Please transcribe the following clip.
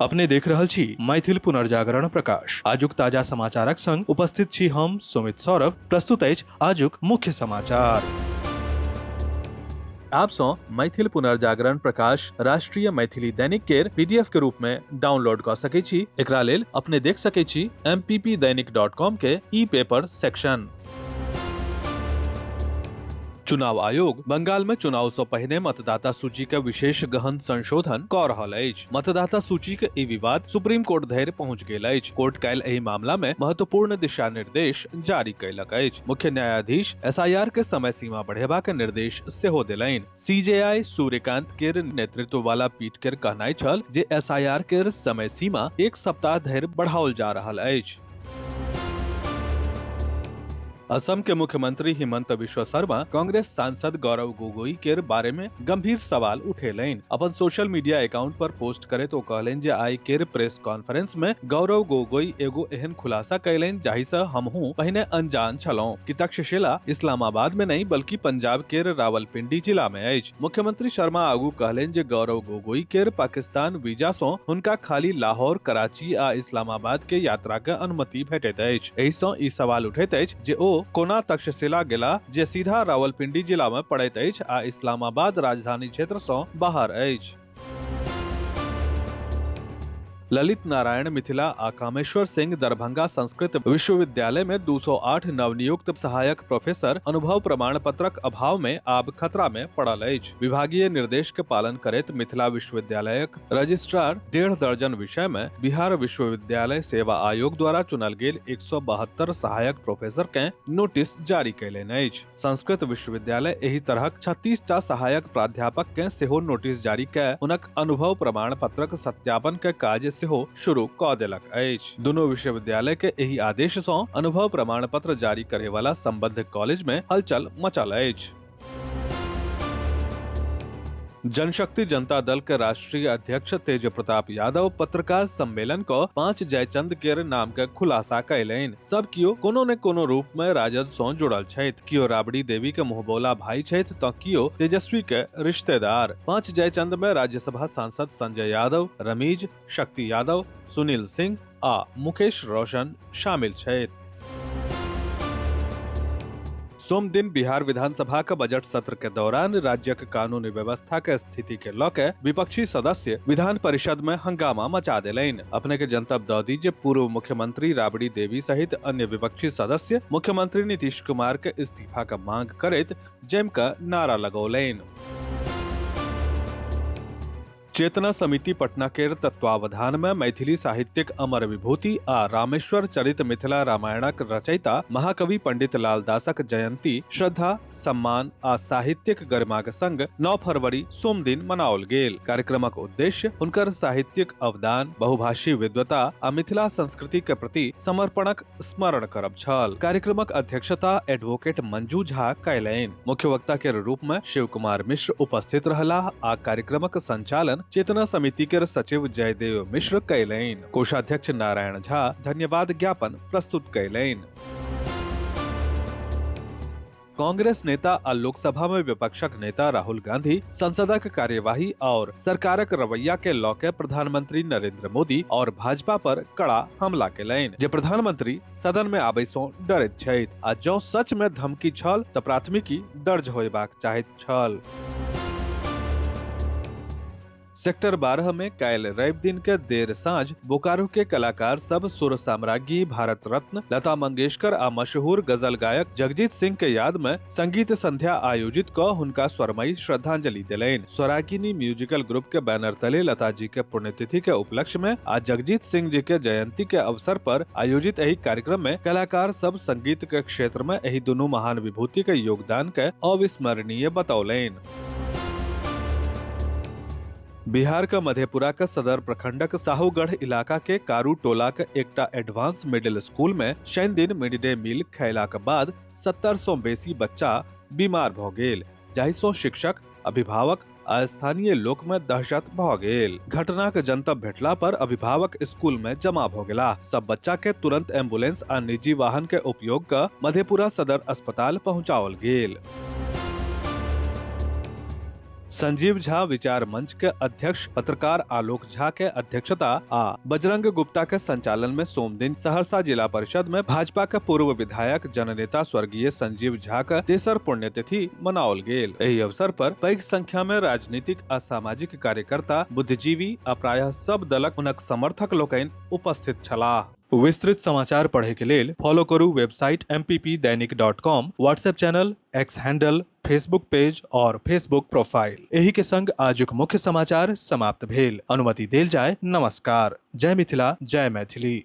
अपने देख रहल छी मैथिल पुनर्जागरण प्रकाश। आजुक ताजा समाचारक संग उपस्थित छी हम सुमित सौरभ। प्रस्तुत अछि आजुक मुख्य समाचार। आप सँ मैथिल पुनर्जागरण प्रकाश राष्ट्रीय मैथिली दैनिक केर पीडीएफ के रूप में डाउनलोड कऽ सकै छी। एकरा लेल अपने देख सकै छी mppdainik.com के ई पेपर सेक्शन। चुनाव आयोग बंगाल में चुनाव से पहिने मतदाता सूची के विशेष गहन संशोधन क रहल अछि। मतदाता सूची के ई विवाद सुप्रीम कोर्ट धरि पहुंच गेल अछि। कोर्ट काल्हि एहि मामला में महत्वपूर्ण दिशा निर्देश जारी कयलक अछि। मुख्य न्यायाधीश एसआईआर के समय सीमा बढ़ेबाक निर्देश सेहो देलनि। सीजेआई सूर्यकांत केर नेतृत्व वाला पीठ केर कहनाइ छल जे एसआईआर केर समय सीमा एक सप्ताह धरि बढ़ाओल जा रहल अछि। असम के मुख्यमंत्री हिमंत बिश्व शर्मा कांग्रेस सांसद गौरव गोगोई के बारे में गंभीर सवाल उठेलनि। अपन सोशल मीडिया अकाउंट पर पोस्ट करैत ओ कहलनि जे आइ केर प्रेस कॉन्फ्रेंस में गौरव गोगोई एगो एहन खुलासा कयलनि जाहि से हमहू पहिने अनजान छलहुं कि तक्षशिला इस्लामाबाद में नहीं बल्कि पंजाब केर रावलपिंडी जिला में अछि। मुख्यमंत्री शर्मा आगू कहलनि जे गौरव गोगोई केर पाकिस्तान वीजा सँ हुनका खाली लाहौर, कराची आ इस्लामाबाद के यात्रा के अनुमति भेटैत अछि। एहि सँ ई सवाल उठैत अछि जे ओ कोना तक्षशिला गेलाह जे सीधा रावलपिंडी जिला मे पड़ैत अछि आ इस्लामाबाद राजधानी क्षेत्र सँ बाहर अछि। ललित नारायण मिथिला आ कामेश्वर सिंह दरभंगा संस्कृत विश्वविद्यालय में 208 नवनियुक्त सहायक प्रोफेसर अनुभव प्रमाण पत्रक अभाव में आब खतरा में पड़ल अछि। विभागीय निर्देश के पालन करैत मिथिला विश्वविद्यालयक रजिस्ट्रार 1.5 दर्जन विषय में बिहार विश्वविद्यालय सेवा आयोग द्वारा चुनल गेल 172 सहायक प्रोफेसर के नोटिस जारी कयलनि अछि। संस्कृत विश्वविद्यालय एहि तरहक 36 टा सहायक प्राध्यापक के सेहो नोटिस जारी कय हुनक अनुभव प्रमाण पत्रक सत्यापन के काज सेहो शुरू क देलक अछि। दुनू विश्वविद्यालय के एहि आदेश सँ अनुभव प्रमाण पत्र जारी करे वाला संबद्ध कॉलेज में हलचल मचल अछि। जनशक्ति जनता दल के राष्ट्रीय अध्यक्ष तेज प्रताप यादव पत्रकार सम्मेलन क 5 जयचंद केर नाम के खुलासा कयलनि। सब कियो कोनो ने कोनो रूप में राजद सँ जुड़ल छथि। कियो राबड़ी देवी के मुंहबोला भाई छथि त कियो तेजस्वी के रिश्तेदार। 5 जयचंद में राज्यसभा सांसद संजय यादव, रमीज, शक्ति यादव, सुनील सिंह आ मुकेश रोशन शामिल छथि। सोम दिन बिहार विधानसभा के बजट सत्र के दौरान राज्यक कानूनी व्यवस्था के स्थिति के लऽ के विपक्षी सदस्य विधान परिषद में हंगामा मचा देलनि। अपने के जनतब दऽ दी जे पूर्व मुख्यमंत्री राबड़ी देवी सहित अन्य विपक्षी सदस्य मुख्यमंत्री नीतीश कुमार के इस्तीफा के मांग करैत जमि कऽ नारा लगौलनि। चेतना समिति पटना केर तत्वावधान में मैथिली साहित्यिक अमर विभूति आ रामेश्वर चरित मिथिला रामायणक रचयिता महाकवि पंडित लालदासक जयंती श्रद्धा, सम्मान आ साहित्यिक गरिमाक संग 9 फरवरी सोम दिन मनाओल गेल। कार्यक्रमक उद्देश्य हुनकर साहित्यिक अवदान, बहुभाषी विद्वता आ मिथिला संस्कृति के प्रति समर्पणक स्मरण करब छल। कार्यक्रमक अध्यक्षता एडवोकेट मंजू झा कयलनि। मुख्य वक्ता के रूप में शिव कुमार मिश्र उपस्थित रहलाह आ कार्यक्रमक संचालन चेतना समिति के सचिव जयदेव मिश्र कयलनि। कोषाध्यक्ष नारायण झा धन्यवाद ज्ञापन प्रस्तुत कयलनि। कांग्रेस नेता आ लोकसभा में विपक्षक नेता राहुल गांधी संसदक कार्यवाही और सरकारक रवैया के लऽ के प्रधानमंत्री नरेंद्र मोदी और भाजपा पर कड़ा हमला केलनि जे प्रधानमंत्री सदन में आबै सँ डरैत छथि आ जौं सच में धमकी छल तऽ प्राथमिकी दर्ज होयबाक चाहैत छल। सेक्टर 12 में काल्हि रवि दिन के देर साँझ बोकारो के कलाकार सब सुर साम्राज्ञी भारत रत्न लता मंगेशकर आ मशहूर गजल गायक जगजीत सिंह के याद में संगीत संध्या आयोजित क हुनका स्वरमयी श्रद्धांजलि देलनि। स्वरागिनी म्यूजिकल ग्रुप के बैनर तले लता जी के पुण्यतिथि के उपलक्ष्य में आ जगजीत सिंह जी के जयंती के अवसर पर आयोजित एहि कार्यक्रम में कलाकार सब संगीत के क्षेत्र में एहि दुनू महान विभूति के योगदान के अविस्मरणीय बतौलनि। बिहार के मधेपुरा के सदर प्रखंडक साहूगढ़ इलाका के कारू टोला के एकटा एडवांस मिडिल स्कूल में शनि दिन मिड डे मील खयलाक बाद 70 सौ बेसी बच्चा बीमार भ गेल, जाहि सं शिक्षक, अभिभावक आ स्थानीय लोक में दहशत भ गेल। घटनाक जनतब भेटला पर अभिभावक स्कूल में जमा भ गेलाह। सब बच्चा के तुरंत एम्बुलेंस आ निजी वाहन के उपयोग क मधेपुरा सदर अस्पताल पहुंचाओल गेल। संजीव झा विचार मंच के अध्यक्ष पत्रकार आलोक झा के अध्यक्षता आ बजरंग गुप्ता के संचालन में सोमदिन सहरसा जिला परिषद में भाजपा के पूर्व विधायक जननेता स्वर्गीय संजीव झा के तेसर पुण्यतिथि मनाओल गेल। एहि अवसर पर पैघ संख्या में राजनीतिक आ सामाजिक कार्यकर्ता, बुद्धिजीवी आ प्रायः सब दलक हुनक समर्थक लोकनि उपस्थित छलाह। विस्तृत समाचार पढ़े के लेल फॉलो करू website mppdainik.com, WhatsApp channel, X handle, Facebook page और फेसबुक प्रोफाइल। एही के संग आजुक मुख्य समाचार समाप्त भेल। अनुमति देल जाय। नमस्कार। जय मिथिला, जय मैथिली।